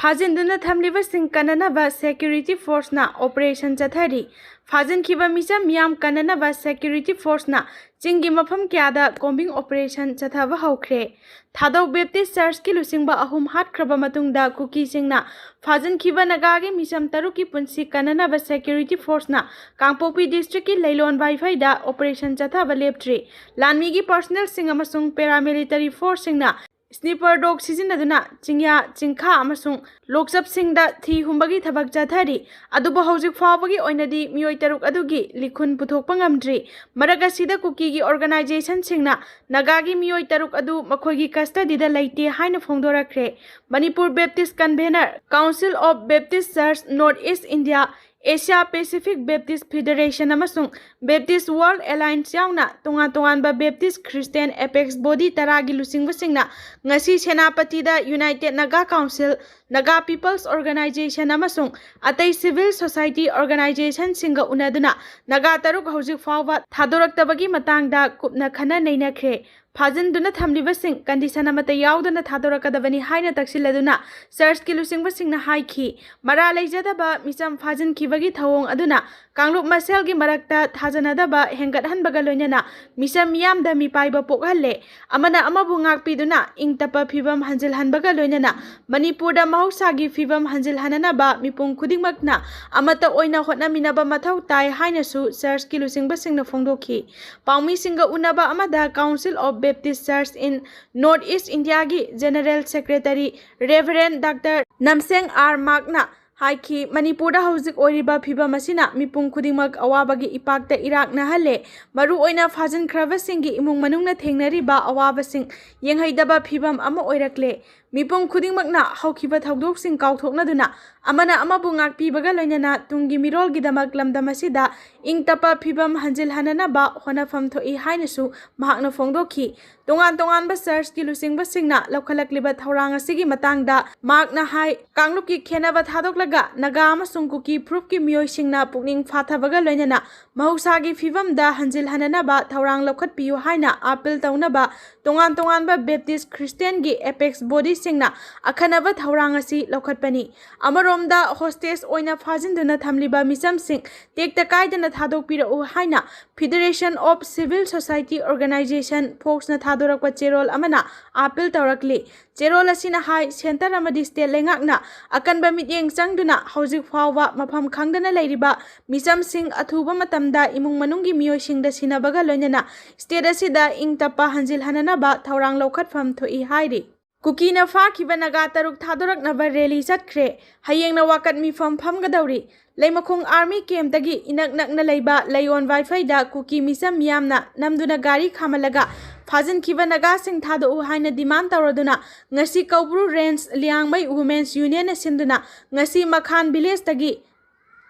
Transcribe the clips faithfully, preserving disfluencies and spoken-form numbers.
ꯐꯥꯖꯤꯟꯗꯨꯅ ꯊꯝꯂꯤꯕꯁꯤꯡ ꯀꯟꯅꯅꯕ security forceꯅ operation ꯆꯠꯊꯔꯤ꯫ ꯐꯥꯖꯤꯟꯈꯤꯕ ꯃꯤꯆꯝ ꯃꯤꯌꯥꯝ ꯀꯟꯅꯅꯕ security forceꯅ ꯆꯤꯡꯒꯤ ꯃꯐꯝ ꯀꯌꯥꯗ combing operation ꯆꯠꯊꯕ ꯍꯧꯈ꯭ꯔꯦ꯫ ꯊꯥꯗꯧ Baptist Churchꯀꯤ ꯂꯨꯆꯤꯡꯕ ꯑꯍꯨꯝ ꯍꯥꯠꯈ꯭ꯔꯕ ꯃꯇꯨꯡꯗ ꯀꯨꯀꯤꯁꯤꯡꯅ ꯐꯥꯖꯤꯟꯈꯤꯕ ꯅꯥꯒꯥꯒꯤ ꯃꯤꯆꯝ ꯇꯔꯨꯛꯀꯤ ꯄꯨꯟꯁꯤ ꯀꯟꯅꯅꯕ security forceꯅ ꯀꯥꯡꯄꯣꯛꯄꯤ districtꯀꯤ ꯂꯩꯂꯣꯟ ꯋꯥꯏꯐꯩꯗ operation ꯆꯠꯊꯕ ꯂꯦꯞꯇ꯭ꯔꯤ꯫ ꯂꯥꯟꯃꯤꯒꯤ personnelꯁꯤꯡ ꯑꯃꯁꯨꯡ paramilitary forceꯁꯤꯡꯅ sniper dog ꯁꯤꯖꯤꯟꯅꯗꯨꯅ ꯆꯤꯡꯌꯥ, ꯆꯤꯡꯈꯥ ꯑꯃꯁꯨꯡ ꯂꯣꯛꯆꯞꯁꯤꯡꯗ ꯊꯤ ꯍꯨꯝꯕꯒꯤ ꯊꯕꯛ ꯆꯠꯊꯔꯤ꯫ ꯑꯗꯨꯕꯨ ꯍꯧꯖꯤꯛ ꯐꯥꯎꯕꯒꯤ ꯑꯣꯏꯅꯗꯤ ꯃꯤꯑꯣꯏ ꯇꯔꯨꯛ ꯑꯗꯨꯒꯤ ꯂꯤꯈꯨꯟ ꯄꯨꯊꯣꯛꯄ ꯉꯝꯗ꯭ꯔꯤ꯫ ꯃꯔꯛ ꯑꯁꯤꯗ ꯀꯨꯀꯤꯒꯤ organizationꯁꯤꯡꯅ ꯅꯥꯒꯥꯒꯤ ꯃꯤꯑꯣꯏ ꯇꯔꯨꯛ ꯑꯗꯨ ꯃꯈꯣꯏꯒꯤ custodyꯗ ꯂꯩꯇꯦ ꯍꯥꯏꯅ ꯐꯣꯡꯗꯣꯔꯛꯈ꯭ꯔꯦ꯫ Manipur Baptist Convener, Council of Baptist Church North East India, Asia Pacific Baptist Federation ꯑꯃꯁꯨꯡ Baptist World Alliance ꯌꯥꯎꯅ ꯇꯣꯉꯥꯟ ꯇꯣꯉꯥꯟꯕ Baptist Christian apex body ꯇꯔꯥꯒꯤ ꯂꯨꯆꯤꯡꯕꯁꯤꯡꯅ ꯉꯁꯤ ꯁꯦꯅꯥꯄꯇꯤꯗ United Naga Council, Naga People's Organization ꯑꯃꯁꯨꯡ ꯑꯇꯩ civil society organizationꯁꯤꯡꯒ ꯎꯅꯗꯨꯅ ꯅꯥꯒꯥ ꯇꯔꯨꯛ ꯍꯧꯖꯤꯛ ꯐꯥꯎꯕ ꯊꯥꯗꯣꯔꯛꯇꯕꯒꯤ ꯃꯇꯥꯡꯗ ꯀꯨꯞꯅ ꯈꯟꯅ ꯅꯩꯅꯈ꯭ꯔꯦ꯫ ꯐꯥꯖꯤꯟꯗꯨꯅ ꯊꯝꯂꯤꯕꯁꯤꯡ condition ꯑꯃꯠꯇ ꯌꯥꯎꯗꯅ ꯊꯥꯗꯣꯔꯛꯀꯗꯕꯅꯤ ꯍꯥꯏꯅ ꯇꯛꯁꯤꯜꯂꯗꯨꯅ churchꯀꯤ ꯂꯨꯆꯤꯡꯕꯁꯤꯡꯅ ꯍꯥꯏꯈꯤ꯫ ꯃꯔꯥ ꯂꯩꯖꯗꯕ ꯃꯤꯆꯝ ꯐꯥꯖꯤꯟꯈꯤꯕꯒꯤ ꯊꯧꯑꯣꯡ ꯑꯗꯨꯅ ꯀꯥꯡꯂꯨꯞ ꯃꯁꯦꯜꯒꯤ ꯃꯔꯛꯇ ꯊꯥꯖꯅꯗꯕ ꯍꯦꯟꯒꯠꯍꯟꯕꯒ ꯂꯣꯏꯅꯅ ꯃꯤꯆꯝ ꯃꯤꯌꯥꯝꯗ ꯃꯤꯄꯥꯏꯕ ꯄꯣꯛꯍꯜꯂꯦ꯫ ꯑꯃꯅ ꯑꯃꯕꯨ ꯉꯥꯛꯄꯤꯗꯨꯅ ꯏꯪ ꯇꯞꯄ ꯐꯤꯕꯝ ꯍꯟꯖꯤꯜꯍꯟꯕꯒ ꯂꯣꯏꯅꯅ ꯃꯅꯤꯄꯨꯔꯗ ꯃꯍꯧꯁꯥꯒꯤ ꯐꯤꯕꯝ ꯍꯟꯖꯤꯜꯍꯟꯅꯅꯕ ꯃꯤꯄꯨꯝ ꯈꯨꯗꯤꯡꯃꯛꯅ ꯑꯃꯠꯇ ꯑꯣꯏꯅ ꯍꯣꯠꯅꯃꯤꯟꯅꯕ ꯃꯊꯧ ꯇꯥꯏ ꯍꯥꯏꯅꯁꯨ churchꯀꯤ ꯂꯨꯆꯤꯡꯕꯁꯤꯡꯅ ꯐꯣꯡꯗꯣꯛꯈꯤ꯫ ꯄꯥꯎꯃꯤꯁꯤꯡꯒ ꯎꯅꯕ ꯑꯃꯗ Council of Baptist Church in North East Indiaꯒꯤ General Secretary Reverend Doctor Namseng R ꯃꯥꯔꯛꯅ ꯍꯥꯏꯈꯤ, ꯃꯅꯤꯄꯨꯔꯗ ꯍꯧꯖꯤꯛ ꯑꯣꯏꯔꯤꯕ ꯐꯤꯕꯝ ꯑꯁꯤꯅ ꯃꯤꯄꯨꯝ ꯈꯨꯗꯤꯡꯃꯛ ꯑꯋꯥꯕꯒꯤ ꯏꯄꯥꯛꯇ ꯏꯔꯥꯛꯅꯍꯜꯂꯦ꯫ ꯃꯔꯨꯑꯣꯏꯅ ꯐꯥꯖꯤꯟꯈ꯭ꯔꯕꯁꯤꯡꯒꯤ ꯏꯃꯨꯡ ꯃꯅꯨꯡꯅ ꯊꯦꯡꯅꯔꯤꯕ ꯑꯋꯥꯕꯁꯤꯡ ꯌꯦꯡꯍꯩꯗꯕ ꯐꯤꯕꯝ ꯑꯃ ꯑꯣꯏꯔꯛꯂꯦ꯫ ꯃꯤꯄꯨꯝ ꯈꯨꯗꯤꯡꯃꯛꯅ ꯍꯧꯈꯤꯕ ꯊꯧꯗꯣꯛꯁꯤꯡ ꯀꯥꯎꯊꯣꯛꯅꯗꯨꯅ ꯑꯃꯅ ꯑꯃꯕꯨ ꯉꯥꯛꯄꯤꯕꯒ ꯂꯣꯏꯅꯅ ꯇꯨꯡꯒꯤ ꯃꯤꯔꯣꯜꯒꯤꯗꯃꯛ ꯂꯝꯗꯝ ꯑꯁꯤꯗ ꯏꯪ ꯇꯞꯄ ꯐꯤꯕꯝ ꯍꯟꯖꯤꯜꯍꯟꯅꯅꯕ ꯍꯣꯠꯅꯐꯝ ꯊꯣꯛꯏ ꯍꯥꯏꯅꯁꯨ ꯃꯍꯥꯛꯅ ꯐꯣꯡꯗꯣꯛꯈꯤ꯫ ꯇꯣꯉꯥꯟ ꯇꯣꯉꯥꯟꯕ churchꯀꯤ ꯂꯨꯆꯤꯡꯕꯁꯤꯡꯅ ꯂꯧꯈꯠꯂꯛꯂꯤꯕ ꯊꯧꯔꯥꯡ ꯑꯁꯤꯒꯤ ꯃꯇꯥꯡꯗ ꯃꯍꯥꯛꯅ ꯍꯥꯏ, ꯀꯥꯡꯂꯨꯞꯀꯤ ꯈꯦꯟꯅꯕ ꯊꯥꯗꯣꯛꯂꯒ ꯅꯥꯒꯥ ꯑꯃꯁꯨꯡ ꯀꯨꯀꯤ ꯐꯨꯔꯨꯞꯀꯤ ꯃꯤꯑꯣꯏꯁꯤꯡꯅ ꯄꯨꯛꯅꯤꯡ ꯐꯥꯊꯕꯒ ꯂꯣꯏꯅꯅ ꯃꯍꯧꯁꯥꯒꯤ ꯐꯤꯕꯝꯗ ꯍꯟꯖꯤꯜꯍꯟꯅꯅꯕ ꯊꯧꯔꯥꯡ ꯂꯧꯈꯠꯄꯤꯌꯨ ꯍꯥꯏꯅ appeal ꯇꯧꯅꯕ ꯇꯣꯉꯥꯟ ꯇꯣꯉꯥꯟꯕ Baptist Christianꯒꯤ apex body ꯁꯤꯡꯅ ꯑꯈꯟꯅꯕ ꯊꯧꯔꯥꯡ ꯑꯁꯤ ꯂꯧꯈꯠꯄꯅꯤ꯫ ꯑꯃꯔꯣꯝꯗ, ꯍꯣꯁꯇꯦꯖ ꯑꯣꯏꯅ ꯐꯥꯖꯤꯟꯗꯨꯅ ꯊꯝꯂꯤꯕ ꯃꯤꯆꯝꯁꯤꯡ ꯇꯦꯛꯇ ꯀꯥꯏꯗꯅ ꯊꯥꯗꯣꯛꯄꯤꯔꯛꯎ ꯍꯥꯏꯅ Federation of Civil Society Organization, ꯐꯣꯛꯁꯅ ꯊꯥꯗꯣꯔꯛꯄ ꯆꯦꯔꯣꯜ ꯑꯃꯅ ꯑꯥꯄꯤꯜ ꯇꯧꯔꯛꯂꯤ꯫ ꯆꯦꯔꯣꯜ ꯑꯁꯤꯅ ꯍꯥꯏ, ꯁꯦꯟꯇꯔ ꯑꯃꯗꯤ ꯁ꯭ꯇꯦꯠ ꯂꯩꯉꯥꯛꯅ ꯑꯀꯟꯕ ꯃꯤꯠꯌꯦꯡ ꯆꯪꯗꯨꯅ ꯍꯧꯖꯤꯛ ꯐꯥꯎꯕ ꯃꯐꯝ ꯈꯪꯗꯅ ꯂꯩꯔꯤꯕ ꯃꯤꯆꯝꯁꯤꯡ ꯑꯊꯨꯕ ꯃꯇꯝꯗ ꯏꯃꯨꯡ ꯃꯅꯨꯡꯒꯤ ꯃꯤꯑꯣꯏꯁꯤꯡꯗ ꯁꯤꯟꯅꯕꯒ ꯂꯣꯏꯅꯅ ꯁ꯭ꯇꯦꯠ ꯑꯁꯤꯗ ꯏꯪ ꯇꯞꯄ ꯍꯟꯖꯤꯜꯍꯟꯅꯅꯕ ꯊꯧꯔꯥꯡ ꯂꯧꯈꯠꯐꯝ ꯊꯣꯛꯏ ꯍꯥꯏꯔꯤ꯫ ꯀꯨꯀꯤꯅ ꯐꯥꯈꯤꯕ ꯅꯥꯒꯥ ꯇꯔꯨꯛ ꯊꯥꯗꯣꯔꯛꯅꯕ ꯔꯦꯂꯤ ꯆꯠꯈ꯭ꯔꯦ꯫ ꯍꯌꯦꯡꯅ ꯋꯥꯀꯠ ꯃꯤꯐꯝ ꯐꯝꯒꯗꯧꯔꯤ꯫ ꯂꯩꯃꯈꯣꯡ ꯑꯥꯔꯃꯤ ꯀꯦꯝꯞꯇꯒꯤ ꯏꯅꯛ ꯅꯛꯅ ꯂꯩꯕ ꯂꯩꯌꯣꯟ ꯚꯥꯏꯐꯩꯗ ꯀꯨꯀꯤ ꯃꯤꯆꯝ ꯃꯤꯌꯥꯝꯅ ꯅꯝꯗꯨꯅ ꯒꯥꯔꯤ ꯈꯥꯝꯍꯜꯂꯒ ꯐꯥꯖꯤꯟꯈꯤꯕ ꯅꯥꯒꯥꯁꯤꯡ ꯊꯥꯗꯣꯛꯎ ꯍꯥꯏꯅ ꯗꯤꯃꯥꯟ ꯇꯧꯔꯗꯨꯅ ꯉꯁꯤ ꯀꯧꯕ꯭ꯔꯨ ꯔꯦꯟꯖ ꯂꯤꯌꯥꯡꯃꯩ ꯋꯨꯃꯦꯟꯁ ꯌꯨꯅꯤꯌꯟꯅ ꯁꯤꯟꯗꯨꯅ ꯉꯁꯤ ꯃꯈꯥꯟ ꯚꯤꯂꯦꯖꯇꯒꯤ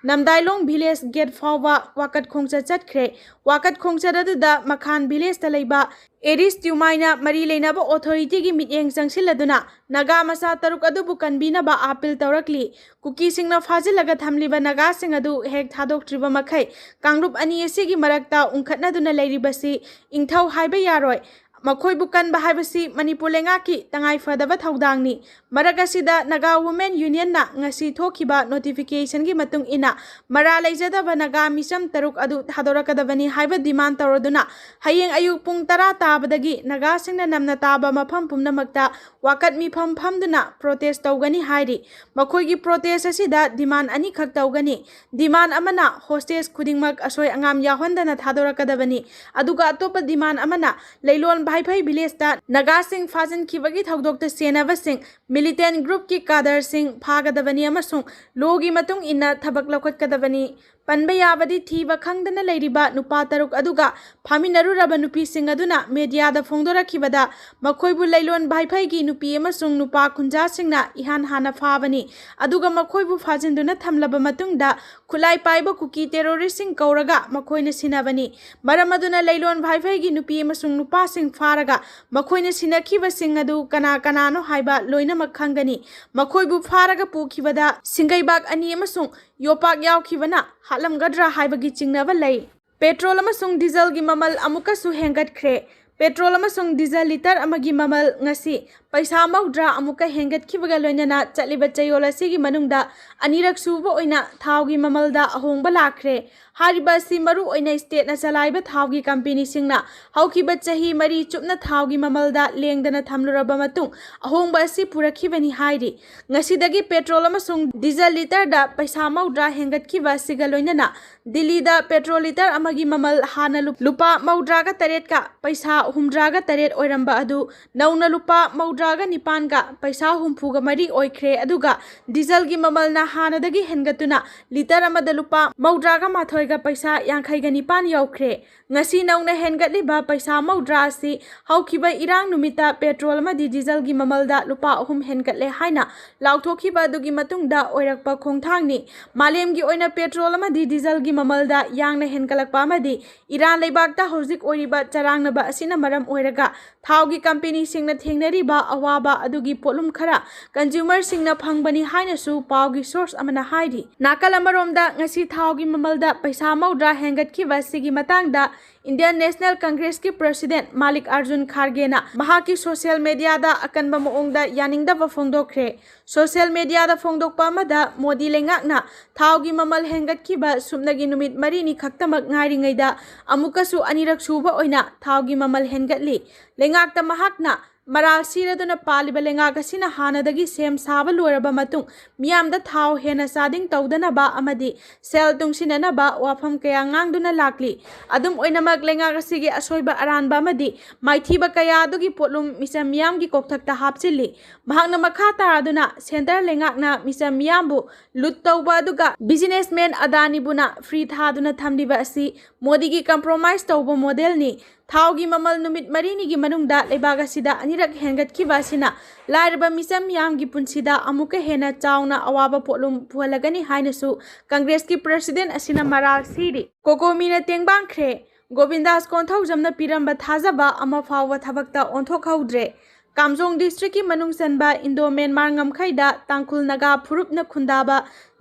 ꯅꯝꯗꯥꯏꯂꯣꯡ ꯚꯤꯂꯦꯖ ꯒꯦꯠ ꯐꯥꯎꯕ ꯋꯥꯀꯠ ꯈꯣꯡꯆꯠ ꯆꯠꯈ꯭ꯔꯦ꯫ ꯋꯥꯀꯠ ꯈꯣꯡꯆꯠ ꯑꯗꯨꯗ ꯃꯈꯥꯟ ꯚꯤꯂꯦꯖꯇ ꯂꯩꯕ ꯑꯦꯔꯤꯁ ꯇ꯭ꯌꯨꯃꯥꯏꯅ ꯃꯔꯤ ꯂꯩꯅꯕ ꯑꯣꯊꯣꯔꯤꯇꯤꯒꯤ ꯃꯤꯠꯌꯦꯡ ꯆꯪꯁꯤꯜꯂꯗꯨꯅ ꯅꯥꯒꯥ ꯃꯆꯥ ꯇꯔꯨꯛ ꯑꯗꯨꯕꯨ ꯀꯟꯕꯤꯅꯕ ꯑꯥꯄꯤꯜ ꯇꯧꯔꯛꯂꯤ꯫ ꯀꯨꯀꯤꯁꯤꯡꯅ ꯐꯥꯖꯤꯜꯂꯒ ꯊꯝꯂꯤꯕ ꯅꯥꯒꯥꯁꯤꯡ ꯑꯗꯨ ꯍꯦꯛ ꯊꯥꯗꯣꯛꯇ꯭ꯔꯤꯕ ꯃꯈꯩ ꯀꯥꯡꯂꯨꯞ ꯑꯅꯤ ꯑꯁꯤꯒꯤ ꯃꯔꯛꯇ ꯎꯪꯈꯠꯅꯗꯨꯅ ꯂꯩꯔꯤꯕꯁꯤ ꯏꯪꯊꯧ ꯍꯥꯏꯕ ꯌꯥꯔꯣꯏ꯫ ꯃꯈꯣꯏꯕꯨ ꯀꯟꯕ ꯍꯥꯏꯕꯁꯤ ꯃꯅꯤꯄꯨꯔ ꯂꯩꯉꯥꯛꯀꯤ ꯇꯉꯥꯏ ꯐꯗꯕ ꯊꯧꯗꯥꯡꯅꯤ꯫ ꯃꯔꯛ ꯑꯁꯤꯗ ꯅꯥꯒꯥ ꯋꯨꯃꯦꯟ ꯌꯨꯅꯤꯌꯟꯅ ꯉꯁꯤ ꯊꯣꯛꯈꯤꯕ ꯅꯣꯇꯤꯐꯤꯀꯦꯁꯟꯒꯤ ꯃꯇꯨꯡ ꯏꯟꯅ ꯃꯔꯥ ꯂꯩꯖꯗꯕ ꯅꯥꯒꯥ ꯃꯤꯆꯝ ꯇꯔꯨꯛ ꯑꯗꯨ ꯊꯥꯗꯣꯔꯛꯀꯗꯕꯅꯤ ꯍꯥꯏꯕ ꯗꯤꯃꯥꯟ ꯇꯧꯔꯗꯨꯅ ꯍꯌꯦꯡ ꯑꯌꯨꯛ ꯄꯨꯡ ꯇꯔꯥ ꯇꯥꯕꯗꯒꯤ ꯅꯥꯒꯥꯁꯤꯡꯅ ꯅꯝꯅ ꯇꯥꯕ ꯃꯐꯝ ꯄꯨꯝꯅꯃꯛꯇ ꯋꯥꯀꯠ ꯃꯤꯐꯝ ꯐꯝꯗꯨꯅ ꯄ꯭ꯔꯣꯇꯦꯁ ꯇꯧꯒꯅꯤ ꯍꯥꯏꯔꯤ꯫ ꯃꯈꯣꯏꯒꯤ ꯄ꯭ꯔꯣꯇꯦꯁ ꯑꯁꯤꯗ ꯗꯤꯃꯥꯟ ꯑꯅꯤꯈꯛ ꯇꯧꯒꯅꯤ꯫ ꯗꯤꯃꯥꯟ ꯑꯃꯅ ꯍꯣꯁꯇꯦꯖ ꯈꯨꯗꯤꯡꯃꯛ ꯑꯁꯣꯏ ꯑꯉꯥꯝ ꯌꯥꯎꯍꯟꯗꯅ ꯊꯥꯗꯣꯔꯛꯀꯗꯕꯅꯤ, ꯑꯗꯨꯒ ꯑꯇꯣꯞꯄ ꯗꯤꯃꯥꯟ ꯑꯃꯅ ꯂꯩꯂꯣꯟ ꯚꯥꯏꯐꯩ ꯚꯤꯂꯦꯖꯇ ꯅꯥꯒꯥꯁꯤꯡ ꯐꯥꯖꯤꯟꯈꯤꯕꯒꯤ ꯊꯧꯗꯣꯛꯇ ꯆꯦꯟꯅꯕꯁꯤꯡ, ꯃꯤꯂꯤꯇꯦꯟ ꯒ꯭ꯔꯨꯞꯀꯤ ꯀꯥꯗꯔꯁꯤꯡ ꯐꯥꯒꯗꯕꯅꯤ ꯑꯃꯁꯨꯡ ꯂꯣꯒꯤ ꯃꯇꯨꯡ ꯏꯟꯅ ꯊꯕꯛ ꯂꯧꯈꯠꯀꯗꯕꯅꯤ꯫ ꯄꯟꯕ ꯌꯥꯕꯗꯤ ꯊꯤꯕ ꯈꯪꯗꯅ ꯂꯩꯔꯤꯕ ꯅꯨꯄꯥ ꯇꯔꯨꯛ ꯑꯗꯨꯒ ꯐꯥꯃꯤꯟꯅꯔꯨꯔꯕ ꯅꯨꯄꯤꯁꯤꯡ ꯑꯗꯨꯅ ꯃꯦꯗꯤꯌꯥꯗ ꯐꯣꯡꯗꯣꯔꯛꯈꯤꯕꯗ ꯃꯈꯣꯏꯕꯨ ꯂꯩꯂꯣꯟ ꯚꯥꯏꯐꯩꯒꯤ ꯅꯨꯄꯤ ꯑꯃꯁꯨꯡ ꯅꯨꯄꯥ ꯈꯨꯟꯖꯥꯁꯤꯡꯅ ꯏꯍꯥꯟ ꯍꯥꯟꯅ ꯐꯥꯕꯅꯤ, ꯑꯗꯨꯒ ꯃꯈꯣꯏꯕꯨ ꯐꯥꯖꯤꯟꯗꯨꯅ ꯊꯝꯂꯕ ꯃꯇꯨꯡꯗ ꯈꯨꯠꯂꯥꯏ ꯄꯥꯏꯕ ꯀꯨꯀꯤ ꯇꯦꯔꯣꯔꯤꯁꯁꯤꯡ ꯀꯧꯔꯒ ꯃꯈꯣꯏꯅ ꯁꯤꯟꯅꯕꯅꯤ꯫ ꯃꯔꯝ ꯑꯗꯨꯅ ꯂꯩꯂꯣꯟ ꯚꯥꯏꯐꯩꯒꯤ ꯅꯨꯄꯤ ꯑꯃꯁꯨꯡ ꯅꯨꯄꯥꯁꯤꯡ ꯐꯥꯔꯒ ꯃꯈꯣꯏꯅ ꯁꯤꯟꯅꯈꯤꯕꯁꯤꯡ ꯑꯗꯨ ꯀꯅꯥ ꯀꯅꯥꯅꯣ ꯍꯥꯏꯕ ꯂꯣꯏꯅꯃꯛ ꯈꯪꯒꯅꯤ꯫ ꯃꯈꯣꯏꯕꯨ ꯐꯥꯔꯒ ꯄꯨꯈꯤꯕꯗ ꯁꯤꯡꯒꯩꯕꯥꯛ ꯑꯅꯤ ꯑꯃꯁꯨꯡ ꯌꯣꯄꯥꯛ ꯌꯥꯎꯈꯤꯕꯅ ꯍꯥꯠꯂꯝꯒꯗ꯭ꯔꯥ ꯍꯥꯏꯕꯒꯤ ꯆꯤꯡꯅꯕ ꯂꯩ꯫ ꯄꯦꯇ꯭ꯔꯣꯜ ꯑꯃꯁꯨꯡ ꯗꯤꯖꯜꯒꯤ ꯃꯃꯜ ꯑꯃꯨꯛꯀꯁꯨ ꯍꯦꯟꯒꯠꯈ꯭ꯔꯦ꯫ ꯄꯦꯇ꯭ꯔꯣꯜ ꯑꯃꯁꯨꯡ ꯗꯤꯖꯜ ꯂꯤꯇꯔ ꯑꯃꯒꯤ ꯃꯃꯜ ꯉꯁꯤ ꯄꯩꯁꯥ ꯃꯧꯗ꯭ꯔꯥ ꯑꯃꯨꯛꯀ ꯍꯦꯟꯒꯠꯈꯤꯕꯒ ꯂꯣꯏꯅꯅ ꯆꯠꯂꯤꯕ ꯆꯌꯣꯜ ꯑꯁꯤꯒꯤ ꯃꯅꯨꯡꯗ ꯑꯅꯤꯔꯛ ꯁꯨꯕ ꯑꯣꯏꯅ ꯊꯥꯎꯒꯤ ꯃꯃꯜꯗ ꯑꯍꯣꯡꯕ ꯂꯥꯛꯈ꯭ꯔꯦ꯫ ꯍꯥꯏꯔꯤꯕ ꯑꯁꯤ ꯃꯔꯨ ꯑꯣꯏꯅ ꯁ꯭ꯇꯦꯠꯅ ꯆꯂꯥꯏꯕ ꯊꯥꯎꯒꯤ ꯀꯝꯄꯦꯅꯤꯁꯤꯡꯅ ꯍꯧꯈꯤꯕ ꯆꯍꯤ ꯃꯔꯤ ꯆꯨꯞꯅ ꯊꯥꯎꯒꯤ ꯃꯃꯜꯗ ꯂꯦꯡꯗꯅ ꯊꯝꯂꯨꯔꯕ ꯃꯇꯨꯡ ꯑꯍꯣꯡꯕ ꯑꯁꯤ ꯄꯨꯔꯛꯈꯤꯕꯅꯤ ꯍꯥꯏꯔꯤ꯫ ꯉꯁꯤꯗꯒꯤ ꯄꯦꯇ꯭ꯔꯣꯜ ꯑꯃꯁꯨꯡ ꯗꯤꯖꯜ ꯂꯤꯇꯔꯗ ꯄꯩꯁꯥ ꯃꯧꯗ꯭ꯔꯥ ꯍꯦꯟꯒꯠꯈꯤꯕ ꯑꯁꯤꯒ ꯂꯣꯏꯅꯅ ꯗꯤꯜꯂꯤꯗ ꯄꯦꯇ꯭ꯔꯣꯜ ꯂꯤꯇꯔ ꯑꯃꯒꯤ ꯃꯃꯜ ꯍꯥꯟꯅ ꯂꯨ-, ꯂꯨꯄꯥ ꯃꯧꯗ꯭ꯔꯥꯒ ꯇꯔꯦꯠꯀ ꯄꯩꯁꯥ ꯍꯨꯝꯗ꯭ꯔꯥꯒ ꯇꯔꯦꯠ ꯑꯣꯏꯔꯝꯕ ꯑꯗꯨ ꯅꯧꯅ ꯂꯨꯄꯥ ꯃꯧꯗ꯭ꯔꯥꯒ ꯅꯤꯄꯥꯟꯒ ꯄꯩꯁꯥ ꯍꯨꯝꯐꯨꯒ ꯃꯔꯤ ꯑꯣꯏꯈ꯭ꯔꯦ꯫ ꯑꯗꯨꯒ ꯗꯤꯖꯜꯒꯤ ꯃꯃꯜꯅ ꯍꯥꯟꯅꯗꯒꯤ ꯍꯦꯟꯒꯠꯇꯨꯅ ꯂꯤꯇꯔ ꯑꯃꯗ ꯂꯨꯄꯥ ꯃꯧꯗ꯭ꯔꯥꯒ ꯃꯥꯊꯣꯏꯒ ꯄꯩꯁꯥ ꯌꯥꯡꯈꯩꯒ ꯅꯤꯄꯥꯟ ꯌꯧꯈ꯭ꯔꯦ꯫ ꯉꯁꯤ ꯅꯧꯅ ꯍꯦꯟꯒꯠꯂꯤꯕ ꯄꯩꯁꯥ ꯃꯧꯗ꯭ꯔꯥ ꯑꯁꯤ ꯍꯧꯈꯤꯕ ꯏꯔꯥꯡ ꯅꯨꯃꯤꯠꯇ ꯄꯦꯇ꯭ꯔꯣꯜ ꯑꯃꯗꯤ ꯗꯤꯖꯜꯒꯤ ꯃꯃꯜꯗ ꯂꯨꯄꯥ ꯑꯍꯨꯝ ꯍꯦꯟꯒꯠꯂꯦ ꯍꯥꯏꯅ ꯂꯥꯎꯊꯣꯛꯈꯤꯕ ꯑꯗꯨꯒꯤ ꯃꯇꯨꯡꯗ ꯑꯣꯏꯔꯛꯄ ꯈꯣꯡꯊꯥꯡꯅꯤ꯫ ꯃꯥꯂꯦꯝꯒꯤ ꯑꯣꯏꯅ ꯄꯦꯇ꯭ꯔꯣꯜ ꯑꯃꯗꯤ ꯗꯤꯖꯜꯒꯤ ꯃꯃꯜꯗ ꯌꯥꯡꯅ ꯍꯦꯟꯒꯠꯂꯛꯄ ꯑꯃꯗꯤ ꯏꯔꯥꯟ ꯂꯩꯕꯥꯛꯇ ꯍꯧꯖꯤꯛ ꯑꯣꯏꯔꯤꯕ ꯆꯔꯥꯡꯅꯕ ꯑꯁꯤꯅ ꯃꯔꯝ ꯑꯣꯏꯔꯒ ꯊꯥꯎꯒꯤ ꯀꯝꯄꯦꯅꯤꯁꯤꯡꯅ ꯊꯦꯡꯅꯔꯤꯕ ꯑꯋꯥꯕ ꯑꯗꯨꯒꯤ ꯄꯣꯠꯂꯨꯝ ꯈꯔ ꯀꯟꯖꯨꯃꯔꯁꯤꯡꯅ ꯐꯪꯕꯅꯤ ꯍꯥꯏꯅꯁꯨ ꯄꯥꯎꯒꯤ ꯁꯣꯔꯁ ꯑꯃꯅ ꯍꯥꯏꯔꯤ꯫ ꯅꯥꯀꯜ ꯑꯃꯔꯣꯝꯗ, ꯉꯁꯤ ꯊꯥꯎꯒꯤ ꯃꯃꯜꯗ ꯄꯩꯁꯥ ꯃꯧꯗ꯭ꯔꯥ ꯍꯦꯟꯒꯠꯈꯤꯕ ꯑꯁꯤꯒꯤ ꯃꯇꯥꯡꯗ ꯏꯟꯗꯤꯌꯟ ꯅꯦꯁꯅꯦꯜ ꯀꯪꯒ꯭ꯔꯦꯁꯀꯤ ꯄ꯭ꯔꯁꯤꯗꯦꯟꯠ ꯃꯥꯂꯤꯛ ꯑꯥꯔꯖꯨꯟ ꯈꯥꯔꯒꯦꯅ ꯃꯍꯥꯛꯀꯤ ꯁꯣꯁꯤꯌꯦꯜ ꯃꯦꯗꯤꯌꯥꯗ ꯑꯀꯟꯕ ꯃꯑꯣꯡꯗ ꯌꯥꯅꯤꯡꯗꯕ ꯐꯣꯡꯗꯣꯛꯈ꯭ꯔꯦ꯫ ꯁꯣꯁꯤꯌꯦꯜ ꯃꯦꯗꯤꯌꯥꯗ ꯐꯣꯡꯗꯣꯛꯄ ꯑꯃꯗ ꯃꯣꯗꯤ ꯂꯩꯉꯥꯛꯅ ꯊꯥꯎꯒꯤ ꯃꯃꯜ ꯍꯦꯟꯒꯠꯈꯤꯕ ꯁꯨꯞꯅꯒꯤ ꯅꯨꯃꯤꯠ ꯃꯔꯤꯅꯤ ꯈꯛꯇꯃꯛ ꯉꯥꯏꯔꯤꯉꯩꯗ ꯑꯃꯨꯛꯀꯁꯨ ꯑꯅꯤꯔꯛ ꯁꯨꯕ ꯑꯣꯏꯅ ꯊꯥꯎꯒꯤ ꯃꯃꯜ ꯍꯦꯟꯒꯠꯂꯤ꯫ ꯂꯩꯉꯥꯛꯇ ꯃꯍꯥꯛꯅ ꯃꯔꯥꯜ ꯁꯤꯔꯗꯨꯅ ꯄꯥꯜꯂꯤꯕ ꯂꯩꯉꯥꯛ ꯑꯁꯤꯅ ꯍꯥꯟꯅꯗꯒꯤ ꯁꯦꯝ ꯁꯥꯕ ꯂꯣꯏꯔꯕ ꯃꯇꯨꯡ ꯃꯤꯌꯥꯝꯗ ꯊꯥꯎ ꯍꯦꯟꯅ ꯆꯥꯗꯤꯡ ꯇꯧꯗꯅꯕ ꯑꯃꯗꯤ ꯁꯦꯜ ꯇꯨꯡꯁꯤꯟꯅꯅꯕ ꯋꯥꯐꯝ ꯀꯌꯥ ꯉꯥꯡꯗꯨꯅ ꯂꯥꯛꯂꯤ꯫ ꯑꯗꯨꯝ ꯑꯣꯏꯅꯃꯛ, ꯂꯩꯉꯥꯛ ꯑꯁꯤꯒꯤ ꯑꯁꯣꯏꯕ ꯑꯔꯥꯟꯕ ꯑꯃꯗꯤ ꯃꯥꯏꯊꯤꯕ ꯀꯌꯥ ꯑꯗꯨꯒꯤ ꯄꯣꯠꯂꯨꯝ ꯃꯤꯆꯝ ꯃꯤꯌꯥꯝꯒꯤ ꯀꯣꯛꯊꯛꯇ ꯍꯥꯞꯆꯤꯜꯂꯤ꯫ ꯃꯍꯥꯛꯅ ꯃꯈꯥ ꯇꯥꯔꯗꯨꯅ ꯁꯦꯟꯇꯔ ꯂꯩꯉꯥꯛꯅ ꯃꯤꯆꯝ ꯃꯤꯌꯥꯝꯕꯨ ꯂꯨꯠ ꯇꯧꯕ ꯑꯗꯨꯒ ꯕꯤꯖꯤꯅꯦꯁꯃꯦꯟ ꯑꯗꯥꯅꯤꯕꯨꯅ ꯐ꯭ꯔꯤ ꯊꯥꯗꯨꯅ ꯊꯝꯂꯤꯕ ꯑꯁꯤ ꯃꯣꯗꯤꯒꯤ ꯀꯝꯄ꯭ꯔꯣꯃꯥꯏꯁ ꯇꯧꯕ ꯃꯣꯗꯦꯜꯅꯤ꯫ ꯊꯥꯎꯒꯤ ꯃꯃꯜ ꯅꯨꯃꯤꯠ ꯃꯔꯤꯅꯤꯒꯤ ꯃꯅꯨꯡꯗ ꯂꯩꯕꯥꯛ ꯑꯁꯤꯗ ꯑꯅꯤꯔꯛ ꯍꯦꯟꯒꯠꯈꯤꯕ ꯑꯁꯤꯅ ꯂꯥꯏꯔꯕ ꯃꯤꯆꯝ ꯃꯤꯌꯥꯝꯒꯤ ꯄꯨꯟꯁꯤꯗ ꯑꯃꯨꯛꯀ ꯍꯦꯟꯅ ꯆꯥꯎꯅ ꯑꯋꯥꯕ ꯄꯣꯠꯂꯨꯝ ꯄꯨꯍꯜꯂꯒꯅꯤ ꯍꯥꯏꯅꯁꯨ ꯀꯪꯒ꯭ꯔꯦꯁꯀꯤ ꯄ꯭ꯔꯁꯤꯗꯦꯟꯠ ꯑꯁꯤꯅ ꯃꯔꯥꯜ ꯁꯤꯔꯤ꯫ ꯀꯣꯀꯣꯃꯤꯅ ꯇꯦꯡꯕꯥꯡꯈ꯭ꯔꯦ꯫ ꯒꯣꯕꯤꯟꯗꯥꯁ ꯀꯣꯟꯊꯧꯖꯝꯅ ꯄꯤꯔꯝꯕ ꯊꯥꯖꯕ ꯑꯃ ꯐꯥꯎꯕ ꯊꯕꯛꯇ ꯑꯣꯟꯊꯣꯛꯍꯧꯗ꯭ꯔꯦ꯫ ꯀꯥꯝꯖꯣꯡ ꯗꯤꯁꯇ꯭ꯔꯤꯛꯀꯤ ꯃꯅꯨꯡ ꯆꯟꯕ ꯏꯟꯗꯣ ꯃ꯭ꯌꯥꯟꯃꯥꯔ ꯉꯝꯈꯩꯗ ꯇꯥꯡꯈꯨꯜ ꯅꯥꯒꯥ ꯐꯨꯔꯨꯞꯅ ꯈꯨꯟꯗꯥꯕ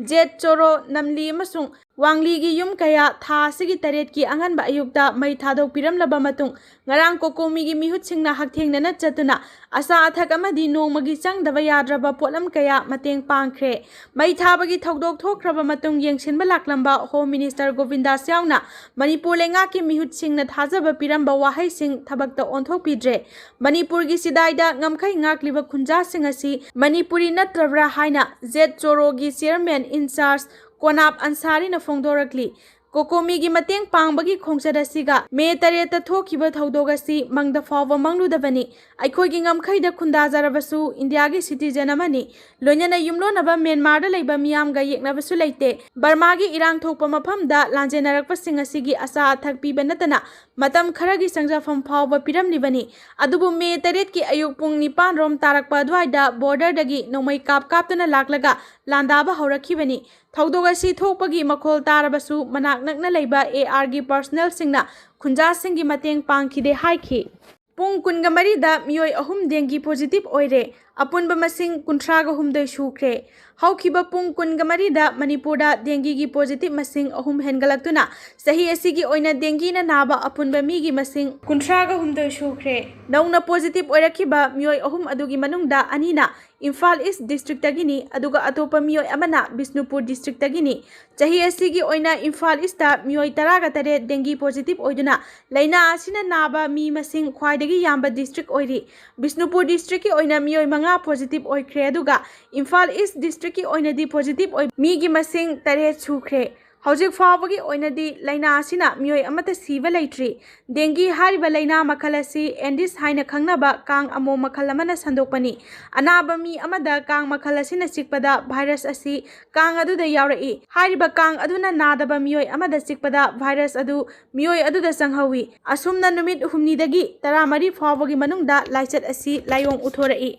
ꯖꯦꯠ ꯆꯣꯔꯣ, ꯅꯝꯂꯤ ꯑꯃꯁꯨꯡ ꯋꯥꯡꯂꯤꯒꯤ ꯌꯨꯝ ꯀꯌꯥ ꯊꯥ ꯑꯁꯤꯒꯤ ꯇꯔꯦꯠꯀꯤ ꯑꯉꯟꯕ ꯑꯌꯨꯛꯇ ꯃꯩ ꯊꯥꯗꯣꯛꯄꯤꯔꯝꯂꯕ ꯃꯇꯨꯡ, ꯉꯔꯥꯡ ꯀꯣꯀꯣꯃꯤꯒꯤ ꯃꯤꯍꯨꯠꯁꯤꯡꯅ ꯍꯛꯊꯦꯡꯅꯅ ꯆꯠꯇꯨꯅ ꯑꯆꯥ ꯑꯊꯛ ꯑꯃꯗꯤ ꯅꯣꯡꯃꯒꯤ ꯆꯪꯗꯕ ꯌꯥꯗ꯭ꯔꯕ ꯄꯣꯠꯂꯝ ꯀꯌꯥ ꯃꯇꯦꯡ ꯄꯥꯡꯈ꯭ꯔꯦ꯫ ꯃꯩ ꯊꯥꯕꯒꯤ ꯊꯧꯗꯣꯛ ꯊꯣꯛꯈ꯭ꯔꯕ ꯃꯇꯨꯡ ꯌꯦꯡꯁꯤꯟꯕ ꯂꯥꯛꯂꯝꯕ ꯍꯣꯝ ꯃꯤꯅꯤꯁꯇꯔ ꯒꯣꯕꯤꯟꯗꯥꯁ ꯌꯥꯎꯅ ꯃꯅꯤꯄꯨꯔ ꯂꯩꯉꯥꯛꯀꯤ ꯃꯤꯍꯨꯠꯁꯤꯡꯅ ꯊꯥꯖꯕ ꯄꯤꯔꯝꯕ ꯋꯥꯍꯩꯁꯤꯡ ꯊꯕꯛꯇ ꯑꯣꯟꯊꯣꯛꯄꯤꯗ꯭ꯔꯦ꯫ ꯃꯅꯤꯄꯨꯔꯒꯤ ꯆꯤꯗꯥꯏꯗ ꯉꯝꯈꯩ ꯉꯥꯛꯂꯤꯕ ꯈꯨꯟꯖꯥꯁꯤꯡ ꯑꯁꯤ ꯃꯅꯤꯄꯨꯔꯤ ꯅꯠꯇ꯭ꯔꯕ꯭ꯔꯥ ꯍꯥꯏꯅ ꯖꯦꯠ ꯆꯣꯔꯣꯒꯤ ꯆꯤꯌꯔꯃꯦꯟ ꯏꯟꯆꯥꯔꯖ ꯀꯣꯅꯥꯞ ꯑꯟꯁꯥꯔꯤꯅ ꯐꯣꯡꯗꯣꯔꯛꯂꯤ꯫ ꯀꯣꯀꯣꯃꯤꯒꯤ ꯃꯇꯦꯡ ꯄꯥꯡꯕꯒꯤ ꯈꯣꯡꯆꯠ ꯑꯁꯤꯒ ꯃꯦ ꯇꯔꯦꯠꯇ ꯊꯣꯛꯈꯤꯕ ꯊꯧꯗꯣꯛ ꯑꯁꯤ ꯃꯪꯗ ꯐꯥꯎꯕ ꯃꯪꯂꯨꯗꯕꯅꯤ꯫ ꯑꯩꯈꯣꯏꯒꯤ ꯉꯝꯈꯩꯗ ꯈꯨꯟꯗꯥꯖꯔꯕꯁꯨ ꯏꯟꯗꯤꯌꯥꯒꯤ ꯁꯤꯇꯤꯖꯦꯟ ꯑꯃꯅꯤ꯫ ꯂꯣꯏꯅꯅ ꯌꯨꯝꯂꯣꯟꯅꯕ ꯃ꯭ꯌꯥꯟꯃꯥꯔꯗ ꯂꯩꯕ ꯃꯤꯌꯥꯝꯒ ꯌꯦꯛꯅꯕꯁꯨ ꯂꯩꯇꯦ꯫ ꯕꯔꯃꯥꯒꯤ ꯏꯔꯥꯡ ꯊꯣꯛꯄ ꯃꯐꯝꯗ ꯂꯥꯟꯖꯦꯟꯅꯔꯛꯄꯁꯤꯡ ꯑꯁꯤꯒꯤ ꯑꯆꯥ ꯑꯊꯛ ꯄꯤꯕ ꯅꯠꯇꯅ ꯃꯇꯝ ꯈꯔꯒꯤ ꯆꯪꯖꯐꯝ ꯐꯥꯎꯕ ꯄꯤꯔꯝꯂꯤꯕꯅꯤ꯫ ꯑꯗꯨꯕꯨ ꯃꯦ ꯇꯔꯦꯠꯀꯤ ꯑꯌꯨꯛ ꯄꯨꯡ ꯅꯤꯄꯥꯟ ꯔꯣꯝ ꯇꯥꯔꯛꯄ ꯑꯗꯨꯋꯥꯏꯗ ꯕꯣꯔꯗꯔꯗꯒꯤ ꯅꯣꯡꯃꯩ ꯀꯥꯞ ꯀꯥꯞꯇꯨꯅ ꯂꯥꯛꯂꯒ ꯂꯥꯟꯗꯥꯕ ꯍꯧꯔꯛꯈꯤꯕꯅꯤ꯫ ꯊꯧꯗꯣꯛ ꯑꯁꯤ ꯊꯣꯛꯄꯒꯤ ꯃꯈꯣꯜ ꯇꯥꯔꯕꯁꯨ ꯃꯅꯥꯛ ꯅꯛꯅ ꯂꯩꯕ ꯑꯦ ꯑꯥꯔꯒꯤ ꯄꯥꯔꯁꯣꯅꯦꯜꯁꯤꯡꯅ ꯈꯨꯟꯖꯥꯁꯤꯡꯒꯤ ꯃꯇꯦꯡ ꯄꯥꯡꯈꯤꯗꯦ ꯍꯥꯏꯈꯤ꯫ ꯄꯨꯡ ꯀꯨꯟꯒ ꯃꯔꯤꯗ ꯃꯤꯑꯣꯏ ꯑꯍꯨꯝ ꯗꯦꯡꯒꯤ ꯄꯣꯖꯤꯇꯤꯚ ꯑꯣꯏꯔꯦ꯫ ꯑꯄꯨꯟꯕ ꯃꯁꯤꯡ ꯀꯨꯟꯊ꯭ꯔꯥꯒ ꯍꯨꯝꯗꯣꯏ ꯁꯨꯈ꯭ꯔꯦ꯫ ꯍꯧꯈꯤꯕ ꯄꯨꯡ ꯀꯨꯟꯒ ꯃꯔꯤꯗ ꯃꯅꯤꯄꯨꯔꯗ ꯗꯦꯡꯒꯤꯒꯤ ꯄꯣꯖꯤꯇꯤꯚ ꯃꯁꯤꯡ ꯑꯍꯨꯝ ꯍꯦꯟꯒꯠꯂꯛꯇꯨꯅ ꯆꯍꯤ ꯑꯁꯤꯒꯤ ꯑꯣꯏꯅ ꯗꯦꯡꯒꯤꯅ ꯅꯥꯕ ꯑꯄꯨꯟꯕ ꯃꯤꯒꯤ ꯃꯁꯤꯡ ꯀꯨꯟꯊ꯭ꯔꯥꯒ ꯍꯨꯝꯗꯣꯏ ꯁꯨꯈ꯭ꯔꯦ꯫ ꯅꯧꯅ ꯄꯣꯖꯤꯇꯤꯚ ꯑꯣꯏꯔꯛꯈꯤꯕ ꯃꯤꯑꯣꯏ ꯑꯍꯨꯝ ꯑꯗꯨꯒꯤ ꯃꯅꯨꯡꯗ ꯑꯅꯤꯅ ꯏꯝꯐꯥꯜ ꯏꯁ ꯗꯤꯁꯇ꯭ꯔꯤꯛꯇꯒꯤꯅꯤ, ꯑꯗꯨꯒ ꯑꯇꯣꯞꯄ ꯃꯤꯑꯣꯏ ꯑꯃꯅ ꯕꯤꯁꯅꯨꯄꯨꯔ ꯗꯤꯁꯇ꯭ꯔꯤꯛꯇꯒꯤꯅꯤ꯫ ꯆꯍꯤ ꯑꯁꯤꯒꯤ ꯑꯣꯏꯅ ꯏꯝꯐꯥꯜ ꯏꯁꯇ ꯃꯤꯑꯣꯏ ꯇꯔꯥꯒ ꯇꯔꯦꯠ ꯗꯦꯡꯒꯤ ꯄꯣꯖꯤꯇꯤꯚ ꯑꯣꯏꯗꯨꯅ ꯂꯥꯏꯅꯥ ꯑꯁꯤꯅ ꯅꯥꯕ ꯃꯤ ꯃꯁꯤꯡ ꯈ꯭ꯋꯥꯏꯗꯒꯤ ꯌꯥꯝꯕ ꯗꯤꯁꯇ꯭ꯔꯤꯛ ꯑꯣꯏꯔꯤ꯫ ꯕꯤꯁꯅꯨꯄꯨꯔ ꯗꯤꯁꯇ꯭ꯔꯤꯛꯀꯤ ꯑꯣꯏꯅ ꯃꯤꯑꯣꯏ ꯃꯉꯥ ꯄꯣꯖꯤꯇꯤꯚ ꯑꯣꯏꯈ꯭ꯔꯦ, ꯑꯗꯨꯒ ꯏꯝꯐꯥꯜ ꯏꯁ ꯗꯤꯁꯇ꯭ꯔꯤꯛꯀꯤ ꯑꯣꯏꯅꯗꯤ ꯄꯣꯖꯤꯇꯤꯚ ꯑꯣꯏꯕ ꯃꯤꯒꯤ ꯃꯁꯤꯡ ꯇꯔꯦꯠ ꯁꯨꯈ꯭ꯔꯦ꯫ ꯍꯧꯖꯤꯛ ꯐꯥꯎꯕꯒꯤ ꯑꯣꯏꯅꯗꯤ ꯂꯥꯏꯅꯥ ꯑꯁꯤꯅ ꯃꯤꯑꯣꯏ ꯑꯃꯠꯇ ꯁꯤꯕ ꯂꯩꯇ꯭ꯔꯤ꯫ ꯗꯦꯡꯒꯤ ꯍꯥꯏꯔꯤꯕ ꯂꯥꯏꯅꯥ ꯃꯈꯜ ꯑꯁꯤ ꯑꯦꯟꯗꯤꯁ ꯍꯥꯏꯅ ꯈꯪꯅꯕ ꯀꯥꯡ ꯑꯃꯣꯝ ꯃꯈꯜ ꯑꯃꯅ ꯁꯟꯗꯣꯛꯄꯅꯤ꯫ ꯑꯅꯥꯕ ꯃꯤ ꯑꯃꯗ ꯀꯥꯡ ꯃꯈꯜ ꯑꯁꯤꯅ ꯆꯤꯛꯄꯗ ꯚꯥꯏꯔꯁ ꯑꯁꯤ ꯀꯥꯡ ꯑꯗꯨꯗ ꯌꯥꯎꯔꯛꯏ꯫ ꯍꯥꯏꯔꯤꯕ ꯀꯥꯡ ꯑꯗꯨꯅ ꯅꯥꯗꯕ ꯃꯤꯑꯣꯏ ꯑꯃꯗ ꯆꯤꯛꯄꯗ ꯚꯥꯏꯔꯁ ꯑꯗꯨ ꯃꯤꯑꯣꯏ ꯑꯗꯨꯗ ꯆꯪꯍꯧꯏ꯫ ꯑꯁꯨꯝꯅ ꯅꯨꯃꯤꯠ ꯍꯨꯝꯅꯤꯗꯒꯤ ꯇꯔꯥꯃꯔꯤ ꯐꯥꯎꯕꯒꯤ ꯃꯅꯨꯡꯗ ꯂꯥꯏꯆꯠ ꯑꯁꯤ ꯂꯥꯏꯑꯣꯡ ꯎꯠꯊꯣꯔꯛꯏ꯫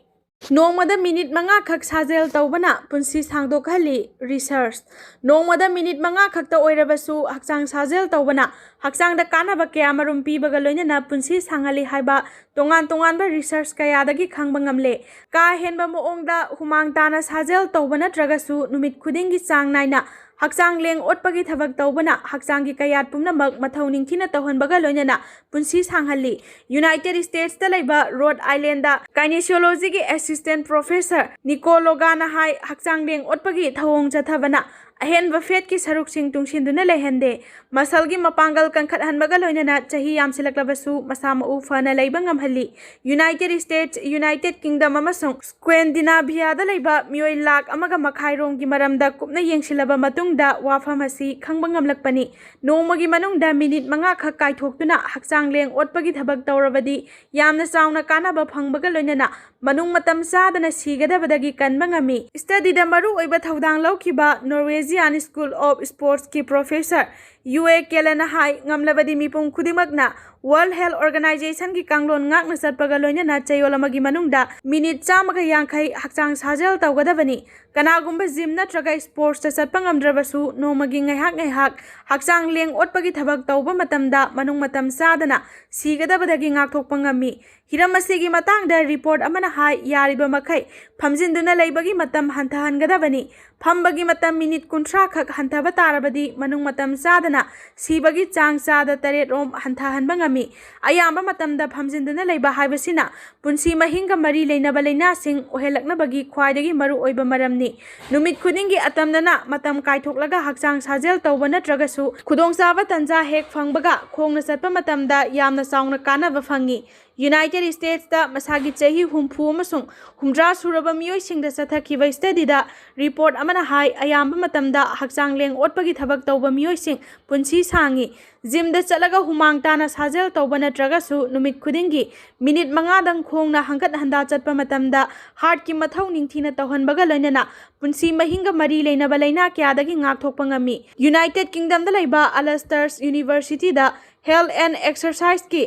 ꯅꯣꯡꯃꯗ ꯃꯤꯅꯤꯠ ꯃꯉꯥꯈꯛ ꯁꯥꯖꯦꯜ ꯇꯧꯕꯅ ꯄꯨꯟꯁꯤ ꯁꯥꯡꯗꯣꯛꯍꯜꯂꯤ꯫ ꯔꯤꯁꯔꯆ꯫ ꯅꯣꯡꯃꯗ ꯃꯤꯅꯤꯠ ꯃꯉꯥ ꯈꯛꯇ ꯑꯣꯏꯔꯕꯁꯨ ꯍꯛꯆꯥꯡ ꯁꯥꯖꯦꯜ ꯇꯧꯕꯅ ꯍꯛꯆꯥꯡꯗ ꯀꯥꯟꯅꯕ ꯀꯌꯥꯃꯔꯨꯝ ꯄꯤꯕꯒ ꯂꯣꯏꯅꯅ ꯄꯨꯟꯁꯤ ꯁꯥꯡꯍꯜꯂꯤ ꯍꯥꯏꯕ ꯇꯣꯉꯥꯟ ꯇꯣꯉꯥꯟꯕ ꯔꯤꯁꯔꯆ ꯀꯌꯥꯗꯒꯤ ꯈꯪꯕ ꯉꯝꯂꯦ꯫ ꯀꯥ ꯍꯦꯟꯕ ꯃꯑꯣꯡꯗ ꯍꯨꯃꯥꯡ ꯇꯥꯅ ꯁꯥꯖꯦꯜ ꯇꯧꯕ ꯅꯠꯇ꯭ꯔꯒꯁꯨ ꯅꯨꯃꯤꯠ ꯈꯨꯗꯤꯡꯒꯤ ꯆꯥꯡ ꯅꯥꯏꯅ ꯍꯛꯆꯥꯡ ꯂꯦꯡ ꯑꯣꯠꯄꯒꯤ ꯊꯕꯛ ꯇꯧꯕꯅ ꯍꯛꯆꯥꯡꯒꯤ ꯀꯌꯥꯠ ꯄꯨꯝꯅꯃꯛ ꯃꯊꯧ ꯅꯤꯡꯊꯤꯅ ꯇꯧꯍꯟꯕꯒ ꯂꯣꯏꯅꯅ ꯄꯨꯟꯁꯤ ꯁꯥꯡꯍꯜꯂꯤ꯫ ꯌꯨꯅꯥꯏꯇꯦꯗ ꯁ꯭ꯇꯦꯠꯁꯇ ꯂꯩꯕ ꯔꯣꯗ ꯑꯥꯏꯂꯦꯟꯗ ꯀꯥꯏꯅꯦꯁꯤꯌꯣꯂꯣꯖꯤꯒꯤ ꯑꯦꯁꯤꯁꯇꯦꯟꯠ ꯄ꯭ꯔꯣꯐꯦꯁꯔ ꯅꯤꯀꯣ ꯂꯣꯒꯥꯅ ꯍꯥꯏ, ꯍꯛꯆꯥꯡ ꯂꯦꯡ ꯑꯣꯠꯄꯒꯤ ꯊꯧꯑꯣꯡ ꯆꯠꯊꯕꯅ ꯑꯍꯦꯟꯕ ꯐꯦꯠꯀꯤ ꯁꯔꯨꯛꯁꯤꯡ ꯇꯨꯡꯁꯤꯟꯗꯨꯅ ꯂꯩꯍꯟꯗꯦ꯫ ꯃꯁꯜꯒꯤ ꯃꯄꯥꯡꯒꯜ ꯀꯟꯈꯠꯍꯟꯕꯒ ꯂꯣꯏꯅꯅ ꯆꯍꯤ ꯌꯥꯝꯁꯤꯜꯂꯛꯂꯕꯁꯨ ꯃꯁꯥ ꯃꯎ ꯐꯅ ꯂꯩꯕ ꯉꯝꯍꯜꯂꯤ꯫ ꯌꯨꯅꯥꯏꯇꯦꯗ ꯁ꯭ꯇꯦꯠꯁ, ꯌꯨꯅꯥꯏꯇꯦꯗ ꯀꯤꯡꯗꯝ ꯑꯃꯁꯨꯡ ꯁ꯭ꯀꯦꯟꯗꯤꯅꯥꯚꯤꯌꯥꯗ ꯂꯩꯕ ꯃꯤꯑꯣꯏ ꯂꯥꯈ ꯑꯃꯒ ꯃꯈꯥꯏ ꯔꯣꯝꯒꯤ ꯃꯔꯝꯗ ꯀꯨꯞꯅ ꯌꯦꯡꯁꯤꯜꯂꯕ ꯃꯇꯨꯡꯗ ꯋꯥꯐꯝ ꯑꯁꯤ ꯈꯪꯕ ꯉꯝꯂꯛꯄꯅꯤ꯫ ꯅꯣꯡꯃꯒꯤ ꯃꯅꯨꯡꯗ ꯃꯤꯅꯤꯠ ꯃꯉꯥ ꯈꯛ ꯀꯥꯏꯊꯣꯛꯇꯨꯅ ꯍꯛꯆꯥꯡ ꯂꯦꯡ ꯑꯣꯠꯄꯒꯤ ꯊꯕꯛ ꯇꯧꯔꯕꯗꯤ ꯌꯥꯝꯅ ꯆꯥꯎꯅ ꯀꯥꯟꯅꯕ ꯐꯪꯕꯒ ꯂꯣꯏꯅꯅ ꯃꯅꯨꯡ ꯃꯇꯝ ꯆꯥꯗꯅ ꯁꯤꯒꯗꯕꯗꯒꯤ ꯀꯟꯕ ꯉꯝꯃꯤ꯫ ꯁ꯭ꯇꯗꯤꯗ ꯃꯔꯨ ꯑꯣꯏꯕ ꯊꯧꯗꯥꯡ ꯂꯧꯈꯤꯕ ꯅꯣꯔꯋꯦꯖꯤꯌꯥꯟ ꯁ꯭ꯀꯨꯜ ꯑꯣꯐ ꯁ꯭ꯄꯣꯔꯠꯁꯀꯤ ꯄ꯭ꯔꯣꯐꯦꯁꯔ ꯌꯨ ꯑꯦ ꯀꯦꯂꯟꯅ ꯍꯥꯏ, ꯉꯝꯂꯕꯗꯤ ꯃꯤꯄꯨꯝ ꯈꯨꯗꯤꯡꯃꯛꯅ ꯋꯥꯔꯜꯗ ꯍꯦꯜꯊ ꯑꯣꯔꯒꯅꯥꯏꯖꯦꯁꯟꯒꯤ ꯀꯥꯡꯂꯣꯟ ꯉꯥꯛꯅ ꯆꯠꯄꯒ ꯂꯣꯏꯅꯅ ꯆꯌꯣꯜ ꯑꯃꯒꯤ ꯃꯅꯨꯡꯗ ꯃꯤꯅꯤꯠ ꯆꯥꯝꯃꯒ ꯌꯥꯡꯈꯩ ꯍꯛꯆꯥꯡ ꯁꯥꯖꯦꯜ ꯇꯧꯒꯗꯕꯅꯤ꯫ ꯀꯅꯥꯒꯨꯝꯕ ꯖꯤꯝ ꯅꯠꯇ꯭ꯔꯒ ꯁ꯭ꯄꯣꯔꯠꯁꯇ ꯆꯠꯄ ꯉꯝꯗ꯭ꯔꯕꯁꯨ, ꯅꯣꯡꯃꯒꯤ ꯉꯥꯏꯍꯥꯛ ꯉꯥꯏꯍꯥꯛ ꯍꯛꯆꯥꯡ ꯂꯦꯡ ꯑꯣꯠꯄꯒꯤ ꯊꯕꯛ ꯇꯧꯕ ꯃꯇꯝꯗ ꯃꯅꯨꯡ ꯃꯇꯝ ꯆꯥꯗꯅ ꯁꯤꯒꯗꯕꯗꯒꯤ ꯉꯥꯛꯊꯣꯛꯄ ꯉꯝꯃꯤ꯫ ꯍꯤꯔꯝ ꯑꯁꯤꯒꯤ ꯃꯇꯥꯡꯗ ꯔꯤꯄꯣꯔꯠ ꯑꯃꯅ ꯍꯥꯏ, ꯌꯥꯔꯤꯕ ꯃꯈꯩ ꯐꯝꯖꯤꯟꯗꯨꯅ ꯂꯩꯕꯒꯤ ꯃꯇꯝ ꯍꯟꯊꯍꯟꯒꯗꯕꯅꯤ꯫ ꯐꯝꯕꯒꯤ ꯃꯇꯝ ꯃꯤꯅꯤꯠ ꯀꯨꯟꯊ꯭ꯔꯥ ꯈꯛ ꯍꯟꯊꯕ ꯇꯥꯔꯕꯗꯤ ꯃꯅꯨꯡ ꯃꯇꯝ ꯆꯥꯗꯅ ꯁꯤꯕꯒꯤ ꯆꯥꯡ ꯆꯥꯗ ꯇꯔꯦꯠ ꯔꯣꯝ ꯍꯟꯊꯍꯟꯕ ꯉꯝꯃꯤ꯫ ꯑꯌꯥꯝꯕ ꯃꯇꯝꯗ ꯐꯝꯖꯤꯟꯗꯨꯅ ꯂꯩꯕ ꯍꯥꯏꯕꯁꯤꯅ ꯄꯨꯟꯁꯤ ꯃꯍꯤꯡꯒ ꯃꯔꯤ ꯂꯩꯅꯕ ꯂꯥꯏꯅꯥꯁꯤꯡ ꯑꯣꯏꯍꯜꯂꯛꯅꯕꯒꯤ ꯈ꯭ꯋꯥꯏꯗꯒꯤ ꯃꯔꯨꯑꯣꯏꯕ ꯃꯔꯝꯅꯤ꯫ ꯅꯨꯃꯤꯠ ꯈꯨꯗꯤꯡꯒꯤ ꯑꯇꯝꯅꯅ ꯃꯇꯝ ꯀꯥꯏꯊꯣꯛꯂꯒ ꯍꯛꯆꯥꯡ ꯁꯥꯖꯦꯜ ꯇꯧꯕ ꯅꯠꯇ꯭ꯔꯒꯁꯨ ꯈꯨꯗꯣꯡꯆꯥꯕ ꯇꯟꯖꯥ ꯍꯦꯛ ꯐꯪꯕꯒ ꯈꯣꯡꯅ ꯆꯠꯄ ꯃꯇꯝꯗ ꯌꯥꯝꯅ ꯆꯥꯎꯅ ꯀꯥꯟꯅꯕ ꯐꯪꯏ꯫ ꯌꯨꯅꯥꯏꯇꯦꯗ ꯁ꯭ꯇꯦꯠꯁꯇ ꯃꯁꯥꯒꯤ ꯆꯍꯤ ꯍꯨꯝꯐꯨ ꯑꯃꯁꯨꯡ ꯍꯨꯝꯗ꯭ꯔꯥ ꯁꯨꯔꯕ ꯃꯤꯑꯣꯏꯁꯤꯡꯗ ꯆꯠꯊꯈꯤꯕ ꯁ꯭ꯇꯗꯤꯗ ꯔꯤꯄꯣꯔꯠ ꯑꯃꯅ ꯍꯥꯏ, ꯑꯌꯥꯝꯕ ꯃꯇꯝꯗ ꯍꯛꯆꯥꯡ ꯂꯦꯡ ꯑꯣꯠꯄꯒꯤ ꯊꯕꯛ ꯇꯧꯕ ꯃꯤꯑꯣꯏꯁꯤꯡ ꯄꯨꯟꯁꯤ ꯁꯥꯡꯏ꯫ ꯖꯤꯝꯗ ꯆꯠꯂꯒ ꯍꯨꯃꯥꯡ ꯇꯥꯅ ꯁꯥꯖꯦꯜ ꯇꯧꯕ ꯅꯠꯇ꯭ꯔꯒꯁꯨ ꯅꯨꯃꯤꯠ ꯈꯨꯗꯤꯡꯒꯤ ꯃꯤꯅꯤꯠ ꯃꯉꯥꯗꯪ ꯈꯣꯡꯅ ꯍꯪꯒꯠ ꯍꯟꯗꯥ ꯆꯠꯄ ꯃꯇꯝꯗ ꯍꯥꯔꯠꯀꯤ ꯃꯊꯧ ꯅꯤꯡꯊꯤꯅ ꯇꯧꯍꯟꯕꯒ ꯂꯣꯏꯅꯅ ꯄꯨꯟꯁꯤ ꯃꯍꯤꯡꯒ ꯃꯔꯤ ꯂꯩꯅꯕ ꯂꯥꯏꯅꯥ ꯀꯌꯥꯗꯒꯤ ꯉꯥꯛꯊꯣꯛꯄ ꯉꯝꯃꯤ꯫ ꯌꯨꯅꯥꯏꯇꯦꯗ ꯀꯤꯡꯗꯝꯗ ꯂꯩꯕ ꯑꯂꯁꯇꯔꯁ ꯌꯨꯅꯤꯚꯔꯁꯤꯇꯤꯗ ꯍꯦꯜꯊ ꯑꯦꯟ ꯑꯦꯛꯁꯔꯁꯥꯏꯖꯀꯤ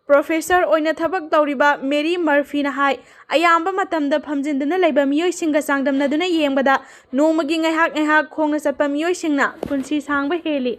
ꯄ꯭ꯔꯣꯐꯦꯁꯔ ꯑꯣꯏꯅ ꯊꯕꯛ ꯇꯧꯔꯤꯕ ꯃꯦꯔꯤ ꯃꯔꯐꯤꯅ ꯍꯥꯏ, ꯑꯌꯥꯝꯕ ꯃꯇꯝꯗ ꯐꯝꯖꯤꯟꯗꯨꯅ ꯂꯩꯕ ꯃꯤꯑꯣꯏꯁꯤꯡꯒ ꯆꯥꯡꯗꯝꯅꯗꯨꯅ ꯌꯦꯡꯕꯗ ꯅꯣꯡꯃꯒꯤ ꯉꯥꯏꯍꯥꯛ ꯉꯥꯏꯍꯥꯛ ꯈꯣꯡꯅ ꯆꯠꯄ ꯃꯤꯑꯣꯏꯁꯤꯡꯅ ꯄꯨꯟꯁꯤ ꯁꯥꯡꯕ ꯍꯦꯜꯂꯤ꯫